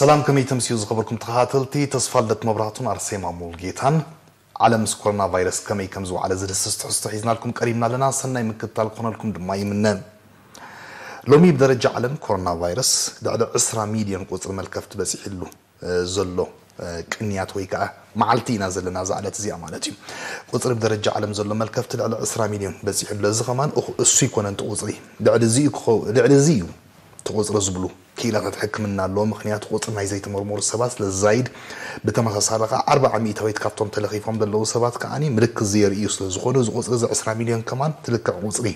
ሰላም፣ ከመይ ተምስዩ ዝኸበርኩም ተኸታተልቲ? ተስፋ ልደት መብራህቱን ኣርሴማ ሙልጌታን ዓለም ምስ ኮሮና ቫይረስ ከመይ ከም ዝወዓለ ዝድስስ ትሕዝቶ ሒዝናልኩም ቀሪብና ኣለና። ሰናይ ምክትታል ክኾነልኩም ድማ ይምነ። ሎሚ ብደረጃ ዓለም ኮሮና ቫይረስ ልዕሊ ዕስራ ሚልዮን ቁጽሪ መልከፍቲ በጺሕሉ ዘሎ ቅንያት ወይ ከዓ መዓልቲ ኢና ዘለና፣ እዛ ዕለት እዚኣ ማለት እዩ። ቁፅሪ ብደረጃ ዓለም ዘሎ መልከፍቲ ልዕሊ ዕስራ ሚልዮን በፂሑ ኣሎ። እዚ ከማን እኹ- እሱ ይኮነን እቲ ቁፅሪ፣ ልዕሊ እዚ እዩ ክኸው- ልዕሊ እዚ እዩ እቲ ቁፅሪ ዝብሉ ክኢላታት ሕክምና ኣለዎ። ምክንያቱ ቁፅሪ ናይ ዘይተመርመሩ ሰባት ስለ ዝዛይድ፣ ብተመሳሳሊ ከዓ ኣርባዓ ሚእታዊት ካብቶም ተለኺፎም ዘለዉ ሰባት ከዓ ምልክት ዘየርእዩ ስለ ዝኾኑ፣ እዚ ቁፅሪ እዚ ዕስራ ሚልዮን ከማን ትልክዕ ቁፅሪ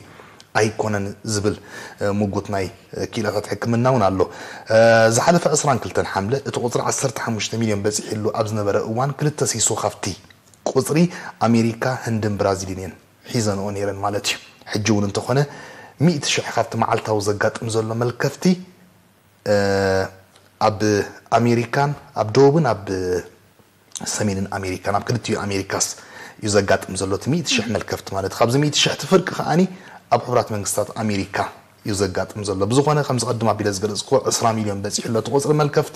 ኣይኮነን ዝብል ምጉት ናይ ክኢላታት ሕክምና እውን ኣሎ። ዝሓለፈ ዕስራን ክልተን ሓምለ እቲ ቁፅሪ ዓሰርተ ሓሙሽተ ሚልዮን በፂሕሉ ኣብ ዝነበረ እዋን ክልተ ሲሶ ካብቲ ቁፅሪ ኣሜሪካ፣ ህንድን ብራዚልን እየን ሒዘንኦ ነይረን ማለት እዩ። ሕጂ እውን እንተኾነ ሚእቲ ሽሕ ካብቲ መዓልታዊ ዘጋጥም ዘሎ መልከፍቲ ኣብ ኣሜሪካን ኣብ ደቡብን ኣብ ሰሜንን ኣሜሪካን ኣብ ክልቲኡ ኣሜሪካስ እዩ ዘጋጥም ዘሎ እቲ ሚእቲ ሽሕ መልከፍቲ ማለት እዩ። ካብዚ ሚእቲ ሽሕ እቲ ፍርቂ ከዓኒ ኣብ ሕቡራት መንግስታት ኣሜሪካ እዩ ዘጋጥም ዘሎ። ብዝኾነ ከምዚ ቀድም ኣቢለ ዝገለጽኩ ዕስራ ሚልዮን በጺሑ ኣሎ እቲ ቁጽሪ መልከፍቲ።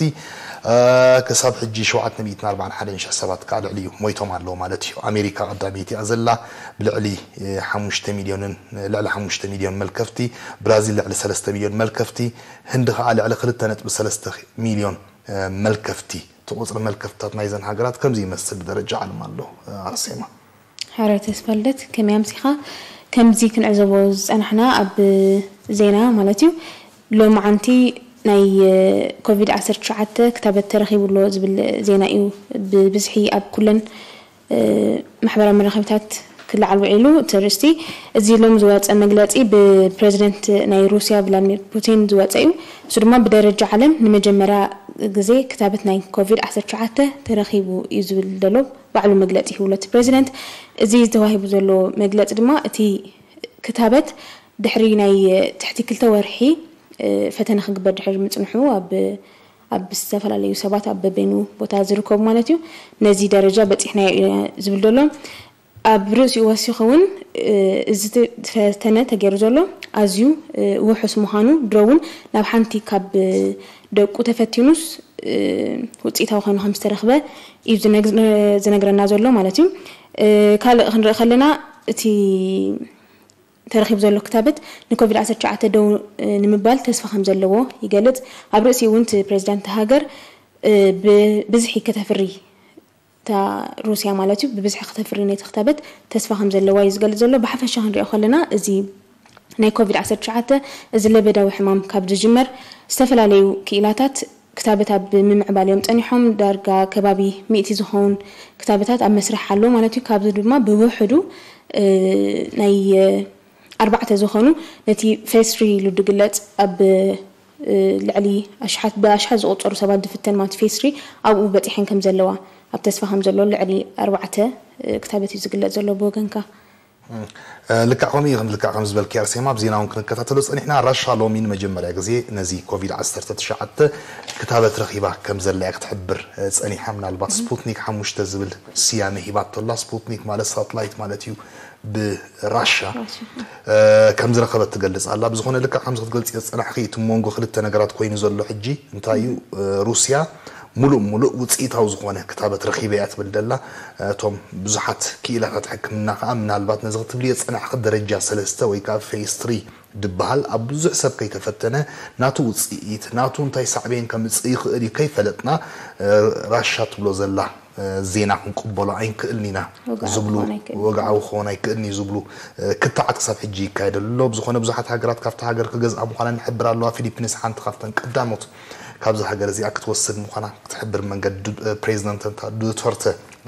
ክሳብ ሕጂ ሸውዓተ ሚእትን ኣርባዓን ሓደን ሽሕ ሰባት ከዓ ልዕሊ እዩ ሞይቶም ኣለዉ ማለት እዩ። ኣሜሪካ ቀዳመይቲ እያ ዘላ ብልዕሊ ሓሙሽተ ሚልዮንን ልዕሊ ሓሙሽተ ሚልዮን መልከፍቲ፣ ብራዚል ልዕሊ ሰለስተ ሚልዮን መልከፍቲ፣ ህንዲ ከዓ ልዕሊ ክልተ ነጥቢ ሰለስተ ሚልዮን መልከፍቲ። እቲ ቁፅሪ መልከፍትታት ናይዘን ሃገራት ከምዚ ይመስል ብደረጃ ዓለም ኣሎ። ኣርሴማ። ሕራይ ተስፋልደት፣ ከመይ ኣምሲኻ? ከምዚ ክንዕዘቦ ዝፀናሕና ኣብ ዜና ማለት እዩ፣ ሎማዓንቲ ናይ ኮቪድ ዓሰርተ ትሽዓተ ክታበት ተረኺቡ ኣሎ ዝብል ዜና እዩ ብብዝሒ ኣብ ኩለን ማሕበራዊ መራኸቢታት ክለዓል ውዒሉ። እቲ ኣርእስቲ፣ እዚ ሎም ዝወፀ መግለፂ ብፕረዚደንት ናይ ሩስያ ቭላድሚር ፑቲን ዝወፀ እዩ። እሱ ድማ ብደረጃ ዓለም ንመጀመርያ ግዜ ክታበት ናይ ኮቪድ ዓሰርተ ትሽዓተ ተረኺቡ እዩ ዝብል ዘሎ ባዕሉ መግለፂ ይህብሎ እቲ ፕረዚደንት። እዚ ተዋሂቡ ዘሎ መግለፂ ድማ እቲ ክታበት ድሕሪ ናይ ትሕቲ ክልተ ወርሒ ፈተነ ክግበር ድሕሪ ምፅንሑ ኣብ ኣብ ዝተፈላለዩ ሰባት ኣብ በበይኑ ቦታ ዝርከቡ ማለት እዩ። ነዚ ደረጃ በፂሕናዮ ኢና ዝብል ዘሎ ኣብ ርእሲኡ ወሲኹ እውን እዚ ፈተነ ተገይሩ ዘሎ ኣዝዩ ውሑስ ምዃኑ ድሮ እውን ናብ ሓንቲ ካብ ደቁ ተፈቲኑስ ውፅኢታዊ ኮይኑ ከም ዝተረኽበ እዩ ዝነግረና ዘሎ ማለት እዩ። ካልእ ክንርኢ ከለና እቲ ተረኺቡ ዘሎ ክታበት ንኮቪድ ዓሰርተ ትሽዓተ ደው ንምባል ተስፋ ከም ዘለዎ ይገልጽ። ኣብ ርእሲኡ እውን እቲ ፕሬዚዳንት ሃገር ብብዝሒ ከተፍሪ እታ ሩስያ ማለት እዩ ብብዝሒ ከተፍሪ ነቲ ክታበት ተስፋ ከም ዘለዋ እዩ ዝገልጽ ዘሎ። ብሓፈሻ ክንሪኦ ከለና እዚ ናይ ኮቪድ ዓሰርተ ትሽዓተ እዚ ለበዳዊ ሕማም ካብ ዝጅመር ዝተፈላለዩ ክኢላታት ክታበት ኣብ ምምዕባል እዮም ጸኒሖም። ዳርጋ ከባቢ ሚእቲ ዝኸውን ክታበታት ኣብ መስርሕ ኣሎ ማለት እዩ። ካብዚ ድማ ብውሕዱ ናይ ኣርባዕተ ዝኾኑ ነቲ ፌስ ትሪ ኢሉ ድግለጽ ኣብ ልዕሊ ኣሽሓት ብኣሽሓት ዝቑጸሩ ሰባት ዝፍተን ማለት ፌስ ትሪ ኣብኡ በጺሐን ከም ዘለዋ ኣብ ተስፋ ከም ዘሎ ልዕሊ ኣርባዕተ ክታበት እዩ ዝግለጽ ዘሎ ብወገንካ። ልክዕ ከምኡ እዩ። ልክዕ ከም ዝበልኪ ኣርሴማ ኣብ ዜና እውን ክንከታተሎ ጸኒሕና። ራሻ ሎሚ ንመጀመርያ ግዜ ነዚ ኮቪድ ዓሰርተ ትሽዓተ ክታበት ረኺባ ከም ዘላ እያ ክትሕብር ጸኒሓ። ምናልባት ስፑትኒክ ሓሙሽተ ዝብል ስያመ ሂባቶ ኣላ። ስፑትኒክ ማለት ሳትላይት ማለት እዩ ብራሻ ከም ዝረኸበት ትገልጽ ኣላ። ብዝኾነ ልክዕ ከምዚ ክትገልጽ ዝጸናሕኺ እቲ መንጎ ክልተ ነገራት ኮይኑ ዘሎ ሕጂ እንታይ እዩ? ሩስያ ሙሉእ ሙሉእ ውፅኢታዊ ዝኾነ ክታበት ረኺበ እያ ትብል ደላ። እቶም ብዙሓት ክኢላታት ሕክምና ከዓ ምናልባት ነዚ ክትብልዮ ዝፀናሕኺ ደረጃ ሰለስተ ወይ ከዓ ፌስ ትሪ ድበሃል ኣብ ብዙሕ ሰብ ከይተፈተነ ናቱ ውፅኢት ናቱ እንታይ ሳዕቤን ከምፅእ ይኽእል እዩ ከይፈለጥና ራሻ ትብሎ ዘላ ዜና ክንቅበሎ ኣይንክእልን ኢና ዝብሉ ወግዓዊ ክኸውን ኣይክእልን እዩ ዝብሉ ክትዓት ክሳብ ሕጂ ይካየደሉ ኣሎ። ብዝኾነ ብዙሓት ሃገራት ካብቲ ሃገር ክገዝኣ ምዃነን ይሕብር ኣለዋ። ፊሊፒንስ ሓንቲ ካብተን ቀዳሞት ካብዚ ሃገር እዚኣ ክትወስድ ምዃና ክትሕብር መንገዲ ፕሬዚደንት ዱተርተ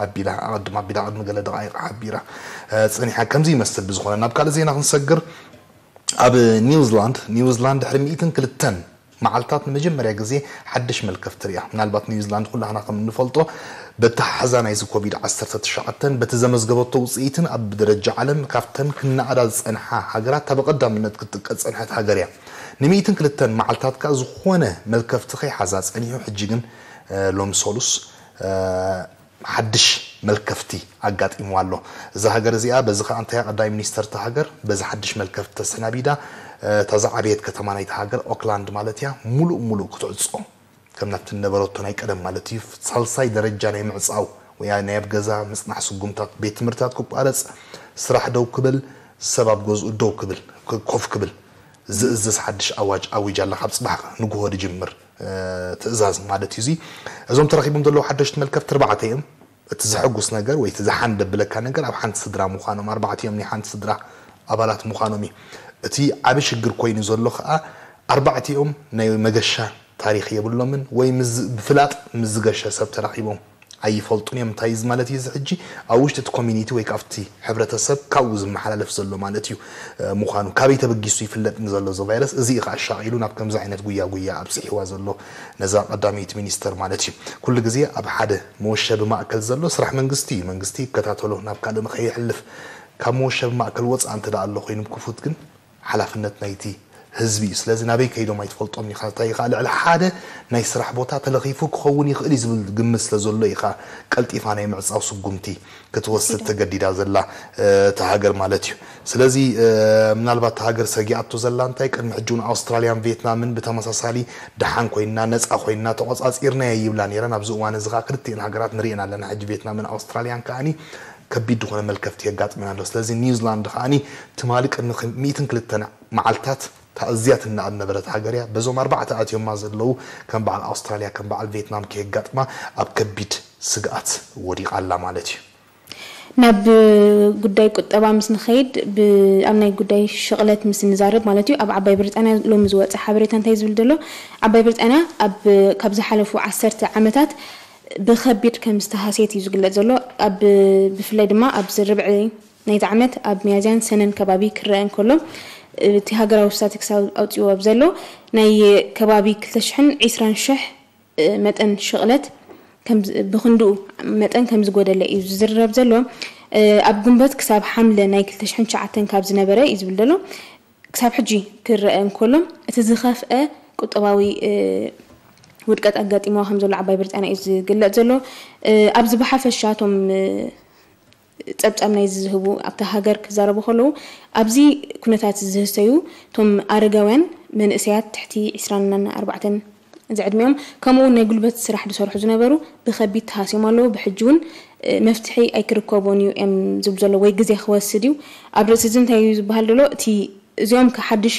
ኣቢላ ኣቐድም ኣቢላ ቅድሚ ገለ ደቃይቕ ሓቢራ ጸኒሓ። ከምዚ ይመስል። ብዝኾነ ናብ ካልእ ዜና ክንሰግር ኣብ ኒውዚላንድ ኒውዚላንድ ድሕሪ ሚእትን ክልተን መዓልታት ንመጀመርያ ግዜ ሓድሽ መልከፍቲ ሪኣ። ምናልባት ኒውዚላንድ ኩላህና ከም እንፈልጦ በቲ ሓዛ ናይዚ ኮቪድ ዓሰርተ ትሽዓተ በቲ ዘመዝገበቶ ውፅኢትን ኣብ ደረጃ ዓለም ካብተን ክነኣዳ ዝፀንሓ ሃገራት እታ ብቐዳምነት ክትጥቀ ዝፀንሐት ሃገር እያ። ንሚእትን ክልተን መዓልታት ከዓ ዝኾነ መልከፍቲ ከይሓዛ ፀኒሑ ሕጂ ግን ሎሚ ሰሉስ ሓድሽ መልከፍቲ ኣጋጢምዋ ኣሎ። እዛ ሃገር እዚኣ በዚ ከዓ እንታይ ቀዳይ ሚኒስተር እታ ሃገር በዚ ሓድሽ መልከፍቲ ተሰናቢዳ እታ ዝዓበየት ከተማ ናይቲ ሃገር ኦክላንድ ማለት እያ ሙሉእ ሙሉእ ክትዕጾ ከም ናብቲ ነበረቶ ናይ ቀደም ማለት እዩ፣ ሳልሳይ ደረጃ ናይ ምዕጻው ወይ ናይ ኣብ ገዛ ምጽናሕ ስጉምታት፣ ቤት ትምህርትታት ክቋረጽ፣ ስራሕ ደው ክብል፣ ሰብ ኣብ ገዝኡ ደው ክብል፣ ክ- ኮፍ ክብል ዝእዝዝ ሓድሽ ኣዋጅ ኣዊጃ ኣላ። ካብ ጽባሕ ንግሆ ዝጅምር ትእዛዝ ማለት እዩ። እዚ እዞም ተረኺቦም ዘለዉ ሓደሽቲ መልከፍቲ ኣርባዕተ እዮም። እቲ ዘሐጉስ ነገር ወይ እቲ ዝሓንደ ብለካ ነገር ኣብ ሓንቲ ስድራ ምዃኖም፣ ኣርባዕቲኦም ናይ ሓንቲ ስድራ ኣባላት ምዃኖም እዩ። እቲ ዓቢ ሽግር ኮይኑ ዘሎ ከኣ ኣርባዕቲኦም ናይ መገሻ ታሪኽ የብሎምን ወይ ምስ ብፍላጥ ምስ ዝገሸ ሰብ ተራኺቦም ኣይፈልጡን እዮም። እንታይ እዚ ማለት እዩ? እዚ ሕጂ ኣብ ውሽጢ እቲ ኮሚኒቲ ወይ ካብቲ ሕብረተሰብ ካብኡ ዝመሓላለፍ ዘሎ ማለት እዩ ምዃኑ፣ ካበይ ተበጊሱ ይፍለጥ ንዘሎ እዚ ቫይረስ። እዚ እዩ ከዓ ኣሻቒሉ ናብ ከምዚ ዓይነት ጉያ ጉያ ኣብፅሕዋ ዘሎ ነዛ ቀዳመይቲ ሚኒስተር ማለት እዩ። ኩሉ ግዜ ኣብ ሓደ መወሸቢ ማእከል ዘሎ ስራሕ መንግስቲ እዩ። መንግስቲ ይከታተሎ ናብ ካልእ ንኸይሕልፍ። ካብ መወሸቢ ማእከል ወፃእ እንተ ደኣ ኣሎ ኮይኑ ክፉት ግን ሓላፍነት ናይቲ ህዝቢ እዩ። ስለዚ ናበይ ከይዶም ኣይትፈልጦም ኢኻ። እንታይ ኢኻ ልዕሊ ሓደ ናይ ስራሕ ቦታ ተለኺፉ ክኸውን ይኽእል እዩ ዝብል ግምት ስለ ዘሎ ኢኻ ቀልጢፋ ናይ ምዕጻው ስጉምቲ ክትወስድ ተገዲዳ ዘላ እታ ሃገር ማለት እዩ። ስለዚ ምናልባት እታ ሃገር ሰጊኣቶ ዘላ እንታይ ቅድሚ ሕጂ እውን ኣውስትራልያን ቪየትናምን ብተመሳሳሊ ደሓን ኮይንና ነጻ ኮይንና ተቆጻጺርናዮ ይብላ ነይረን። ኣብዚ እዋን እዚ ከዓ ክልቲኤን ሃገራት ንሪኤን ኣለና። ሕጂ ቪየትናምን ኣውስትራልያን ከዓኒ ከቢድ ዝኾነ መልከፍቲ የጋጥመን ኣሎ። ስለዚ ኒውዚላንድ ከዓኒ ትማሊ ቅድሚ ሚእትን ክልተን መዓልታት እታ ኣዝያ ትናኣድ ነበረት ሃገር እያ። በዞም ኣርባዕተ ኣትዮማ ዘለዉ ከም በዓል ኣውስትራልያ ከም በዓል ቪየትናም ከየጋጥማ ኣብ ከቢድ ስግኣት ወዲቓ ኣላ ማለት እዩ። ናብ ጉዳይ ቁጠባ ምስ ንኸይድ ኣብ ናይ ጉዳይ ሽቕለት ምስ ንዛረብ ማለት እዩ። ኣብ ዓባይ ብሪጣንያ ሎሚ ዝወፀ ሓበሬታ እንታይ ዝብል ዘሎ? ዓባይ ብሪጣንያ ኣብ ካብ ዝሓለፉ ዓሰርተ ዓመታት ብኸቢድ ከም ዝተሃስየት እዩ ዝግለጽ ዘሎ። ኣብ ብፍላይ ድማ ኣብዚ ርብዒ ናይዚ ዓመት ኣብ ሚያዝያን ሰነን ከባቢ ክረአ እንከሎ እቲ ሃገራዊ ስታቲክስ ኣውፂዎ ኣብ ዘሎ ናይ ከባቢ ክልተ ሽሕን ዕስራን ሽሕ መጠን ሽቕለት ብክንድኡ መጠን ከም ዝጎደለ እዩ ዝዝረብ ዘሎ። ኣብ ግንቦት ክሳብ ሓምለ ናይ ክልተ ሽሕን ትሽዓተን ካብ ዝነበረ እዩ ዝብል ዘሎ። ክሳብ ሕጂ ክረአ እንከሎ እቲ ዝኸፍአ ቁጠባዊ ውድቀት ኣጋጢምዋ ከም ዘሎ ዓባይ ብሪጣንያ እዩ ዝግለጽ ዘሎ። ኣብዚ ብሓፈሻ እቶም ጸብጻብ ናይ ዝህቡ ኣብታ ሃገር ክዛረቡ ከለዉ ኣብዚ ኩነታት ዝህሰዩ እቶም ኣረጋውያን መንእሰያት ትሕቲ ዕስራን ኣርባዕተን ዝዕድሚኦም ከምኡ እውን ናይ ጉልበት ስራሕ ዝሰርሑ ዝነበሩ ብኸቢድ ተሃስዮም ኣለዉ። ብሕጂ እውን መፍትሒ ኣይክርከቦን እዩ እዮም ዝብሉ ዘለዉ ወይ ግዜ ክወስድ እዩ። ኣብ ርእሲ እዚ እንታይ እዩ ዝበሃል ዘሎ እቲ እዚኦም ሓድሽ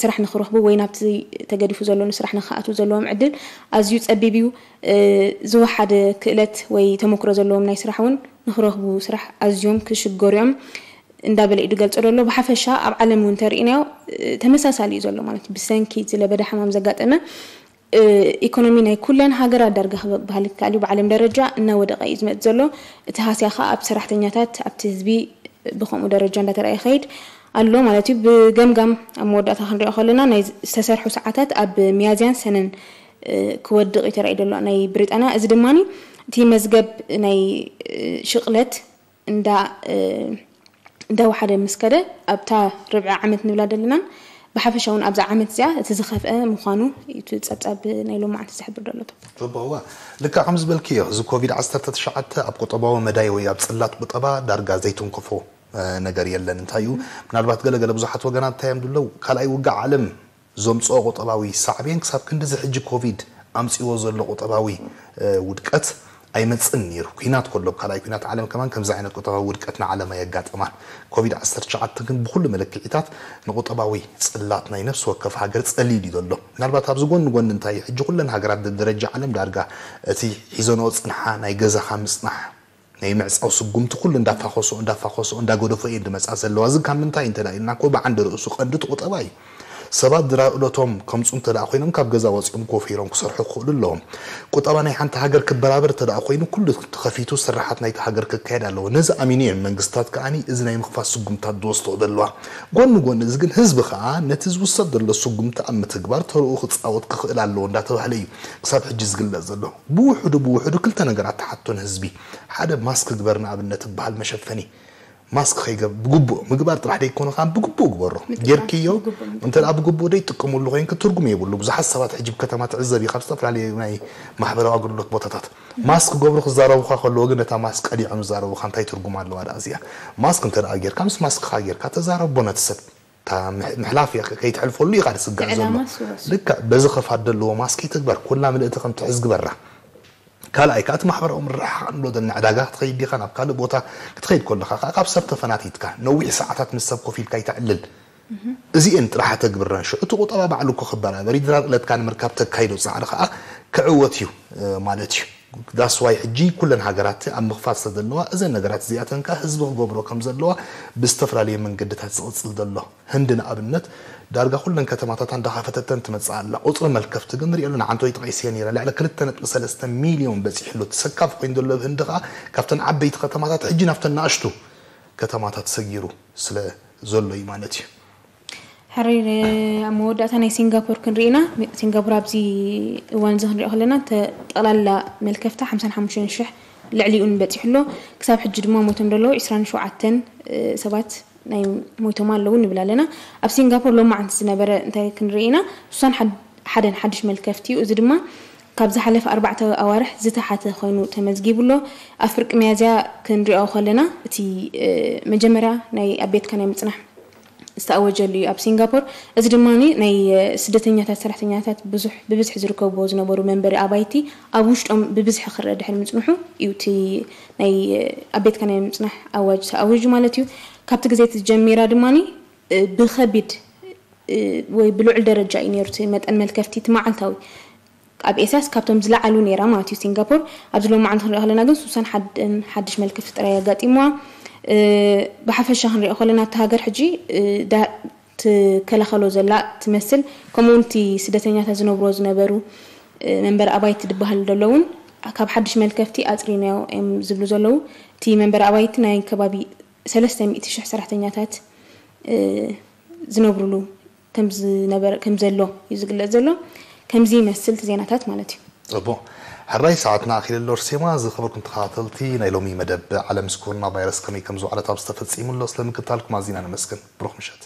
ስራሕ ንክረኽቡ ወይ ናብቲ ተገዲፉ ዘሎ ንስራሕ ንክኣትዉ ዘለዎም ዕድል ኣዝዩ ጸቢብ እዩ። ዝወሓደ ክእለት ወይ ተመክሮ ዘለዎም ናይ ስራሕ እውን ንክረኽቡ ስራሕ ኣዝዮም ክሽገሩ እዮም እንዳበለ እዩ ዝገልጾ ዘሎ። ብሓፈሻ ኣብ ዓለም እውን ተርእናዮ ተመሳሳሊ እዩ ዘሎ ማለት እዩ። ብሰንኪ ዝለበደ ሕማም ዘጋጠመ ኢኮኖሚ ናይ ኩለን ሃገራት ዳርጋ ክበሃል ይከኣል እዩ ብዓለም ደረጃ እናወደቐ እዩ ዝመጽእ ዘሎ። እቲ ሃስያ ከዓ ኣብ ሰራሕተኛታት ኣብቲ ህዝቢ ብከምኡ ደረጃ እንዳተረኣየ ይኸይድ ኣሎ ማለት እዩ። ብገምጋም ኣብ መወዳእታ ክንሪኦ ከለና ናይ ዝተሰርሑ ሰዓታት ኣብ ሚያዝያን ሰነን ክወድቕ እዩ ተራእዩ ዘሎ ናይ ብሪጣንያ። እዚ ድማ እቲ መዝገብ ናይ ሽቕለት እንዳ እንዳወሓደ ምስ ከደ ኣብታ ርብዒ ዓመት ንብላ ደለናን ብሓፈሻ እውን ኣብዛ ዓመት እዚኣ እቲ ዝኸፍአ ምዃኑ እቲ ጸብጻብ ናይ ሎማዓንቲ ዝሕብር ዘሎ። ጽቡቕዋ ልክዕ ከም ዝበልክዮ እዚ ኮቪድ ዓሰርተ ትሽዓተ ኣብ ቁጠባዊ መዳይ ወይ ኣብ ጽላት ቁጠባ ዳርጋ ዘይትንክፎ ነገር የለን። እንታይ እዩ ምናልባት ገለገለ ብዙሓት ወገናት እንታይ እዮም ዝብለው ካልኣይ ውግእ ዓለም ዘምፅኦ ቁጠባዊ ሳዕቤን ክሳብ ክንድዚ ሕጂ ኮቪድ ኣምፅዎ ዘሎ ቁጠባዊ ውድቀት ኣይመፅን ነይሩ። ኩናት ከሎ ካልኣይ ኩናት ዓለም ከማን ከምዚ ዓይነት ቁጠባዊ ውድቀት ንዓለም ኣየጋጠማን። ኮቪድ ዓሰርተ ትሽዓተ ግን ብኩሉ መለክዒታት ንቁጠባዊ ፅላት ናይ ነፍሲ ወከፍ ሃገር ፀሊሉ እዩ ዘሎ። ምናልባት ኣብዚ ጎኒ ጎኒ እንታይ ሕጂ ኩለን ሃገራት ደረጃ ዓለም ዳርጋ እቲ ሒዘንኦ ፅንሓ ናይ ገዛኻ ምፅናሕ ናይ ምዕፃው ስጉምቲ ኩሉ እንዳፋኸሶ እንዳፋኸሶ እንዳገደፎ እየን ድመፃ ዘለዋ። እዚ ካብ ምንታይ እንተ ኢልና ኮ ብዓንዲ ርእሱ ቀንዲ እቲ ቁጠባ እዩ። ሰባት ድራእሎቶም ከምፁ እንተ ደኣ ኮይኖም ካብ ገዛ ወፂኦም ኮፍ ኢሎም ክሰርሑ ክኽእሉ ኣለዎም። ቁጠባ ናይ ሓንቲ ሃገር ክበራበር እንተ ደኣ ኮይኑ ኩሉ ተኸፊቱ ስራሓት ናይቲ ሃገር ክካየድ ኣለዎ። ነዚ ኣሚኑ እየን መንግስታት ከዓኒ እዚ ናይ ምኽፋት ስጉምታት ዝወስድኦ ዘለዋ። ጎኒ ጎኒ እዚ ግን ህዝቢ ከዓ ነቲ ዝውሰድ ዘሎ ስጉምቲ ኣብ ምትግባር ተርኡ ክፃወት ክኽእል ኣለዎ እንዳተባህለ እዩ ክሳብ ሕጂ ዝግለፅ ዘሎ። ብውሕዱ ብውሕዱ ክልተ ነገራት ተሓቶ ንህዝቢ ሓደ ማስክ ግበር ንኣብነት እበሃል መሸፈኒ ማስክ ከይገብ ብግቡእ ምግባር ጥራሕ ደይኮነ ከዓ ብግቡእ ግበሮ ጌርክዮ እንተ ብግቡእ ደይትጥቀመሉ ኮይንክ ትርጉም የብሉ። ብዙሓት ሰባት ሕጂ ብከተማ ትዕዘብ ኢኻ ኣብ ዝተፈላለዩ ናይ ማሕበራዊ ኣገልግሎት ቦታታት ማስክ ገብሩ ክዛረቡኻ ከለዎ ግን ነታ ማስክ ቀዲዖም ዝዛረቡኻ እንታይ ትርጉም ኣለዋ ደኣ እዚኣ? ማስክ እንተ ደኣ ጌርካ ምስ ማስክኻ ጌርካ ተዛረቦ ነቲ ሰብ ምሕላፍ ከይትሕልፈሉ ኢኻ ስጋእ ዘሎ። ልክዕ በዚ ክፋት ዘለዎ ማስክ ይትግበር፣ ኩላ ምልእቲ ከም ትሕዝ ግበራ። ካልኣይ ከዓ እቲ ማሕበራዊ ምርሕሓቕ ንብሎ ዘለና፣ ዕዳጋ ክትኸይድ ዲኻ፣ ናብ ካልእ ቦታ ክትኸይድ ከለኻ ከዓ ካብ ሰብ ተፈናቲትካ ነዊሕ ሰዓታት ምስ ሰብ ኮፍ ኢልካ ይተዕልል። እዚኤን ጥራሕ ተግብረን ሽዑ እቲ ቁጠባ ባዕሉ እኮ ክበራበር እዩ። ድራር ዕለትካ ንምርካብ ተካይዶ ፃዕሪ ከዓ ክዕወት እዩ ማለት እዩ። ዳስዋይ ሕጂ ኩለን ሃገራት ኣብ ምኽፋት ስለዘለዋ፣ እዘን ነገራት እዚኣተን ከዓ ህዝቢ ክገብሮ ከም ዘለዋ ብዝተፈላለየ መንገድታት ዝቕፅል ዘሎ። ህንዲ ንኣብነት ዳርጋ ኩለን ከተማታት እንዳኸፈተተን ትመፅእ ኣላ። ቁፅሪ መልከፍቲ ግን ንሪኦ ኣለና። ዓንቶይ ጠቒሰ ነይረ፣ ልዕሊ ክልተ ነጥቢ ሰለስተ ሚልዮን በፂሑ ኣሎ። ተሰካፊ ኮይኑ ዘሎ ህንዲ ከዓ ካብተን ዓበይቲ ከተማታት ሕጂ ናብተን ናእሽቱ ከተማታት ሰጊሩ ስለ ዘሎ እዩ ማለት እዩ። ሕራይ። ኣብ መወዳእታ ናይ ሲንጋፖር ክንርኢና፣ ሲንጋፖር ኣብዚ እዋን እዚ ክንሪኦ ከለና ጠቕላላ መልከፍታ ሓምሳን ሓሙሽተን ሽሕ ልዕሊኡን በፂሑ ኣሎ። ክሳብ ሕጂ ድማ ሞቶም ዘለዉ ዕስራን ሸውዓተን ሰባት ናይ ሞይቶም ኣለዉ ንብል ኣለና። ኣብ ሲንጋፖር ሎማዓንቲ ዝነበረ እንታይ ክንርኢ ኢና? ስሳን ሓደን ሓድሽ መልከፍቲ እዩ። እዚ ድማ ካብ ዝሓለፈ ኣርባዕተ ኣዋርሕ ዝተሓተ ኮይኑ ተመዝጊቡ ኣሎ። ኣብ ፍርቂ ሚያዝያ ክንሪኦ ከለና እቲ መጀመርያ ናይ ኣብ ቤትካ ናይ ምፅናሕ ዝተኣወጀሉ እዩ ኣብ ሲንጋፖር። እዚ ድማ ናይ ስደተኛታት ሰራሕተኛታት ብዙሕ ብብዝሒ ዝርከብዎ ዝነበሩ መንበሪ ኣባይቲ ኣብ ውሽጦም ብብዝሒ ክረአ ድሕሪ ምፅንሑ እዩ እቲ ናይ ኣብ ቤትካ ናይ ምፅናሕ ኣዋጅ ተኣዊጁ ማለት እዩ። ካብቲ ግዜ እቲ ጀሚራ ድማ ብኸቢድ ወይ ብልዑል ደረጃ እዩ ነይሩ እቲ መጠን መልከፍቲ እቲ መዓልታዊ። ኣብ ኤስያስ ካብቶም ዝለዓሉ ነይራ ማለት እዩ ሲንጋፖር። ኣብዚ ሎማዓንቲ ክንሪኦ ከለና ግን ስሳን ሓደን ሓድሽ መልከፍቲ ጥራይ ኣጋጢምዋ። ብሓፈሻ ክንሪኦ ከለና እቲ ሃገር ሕጂ ትከላኸሎ ዘላ ትመስል። ከምኡ እውን እቲ ስደተኛታት ዝነብሮ ዝነበሩ መንበሪ ኣባይቲ ዝበሃል ዘሎ እውን ካብ ሓድሽ መልከፍቲ ኣፅሪናዮ እዮም ዝብሉ ዘለዉ። እቲ መንበሪ ኣባይቲ ናይ ከባቢ ሰለስተ ሚእቲ ሽሕ ሰራሕተኛታት ዝነብሩሉ ከም ዝነበረ ከም ዘሎ እዩ ዝግለጽ ዘሎ። ከምዚ ይመስል እቲ ዜናታት ማለት እዩ። ጽቡቕ። ሕራይ ሰዓትና ኣኺሉ ኣሎ ኣርሴማ። ዝኸበርኩም ተኸታተልቲ ናይ ሎሚ መደብ ዓለም ምስ ኮሮና ቫይረስ ከመይ ከም ዝወዓለት ኣብ ዝተፈጺሙ ኣሎ ስለ ምክታልኩም ኣዚና ነመስግን። ብሩኽ ምሸት።